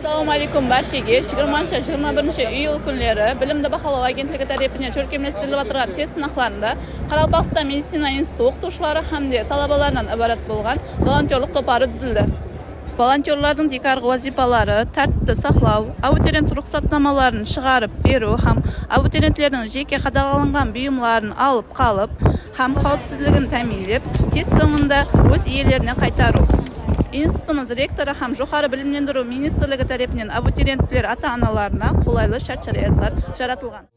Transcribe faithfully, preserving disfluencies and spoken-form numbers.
Assalamu aleykum bárshege. Jigirmanshı, jigirma birinshi iyul kúnleri Bilimdi bahalaw agentligi tárepinen shólkemlestirilip atırǵan test sınaqlarında Qaraqalpaqstan medicina institutı oqıtıwshıları hám de talabalarınan ibarat bolǵan volontyorlıq toparı dúzildi. Volontyorlardıń tiykarǵı wazıypaları tártipti saqlaw, abiturient ruxsatnamaların shıǵarıp beriw hám abiturientlerdiń jeke qadaǵalanǵan buyımların alıp qalıp hám qáwipsizligin támiyinlep, test sońında óz iyelerine qaytarıw. Institutımız rektorı hám Joqarı bilimlendiriw ministrligi tárepinen abiturientler ata-analarına qolaylı shárt-sharayatlar jaratılǵan.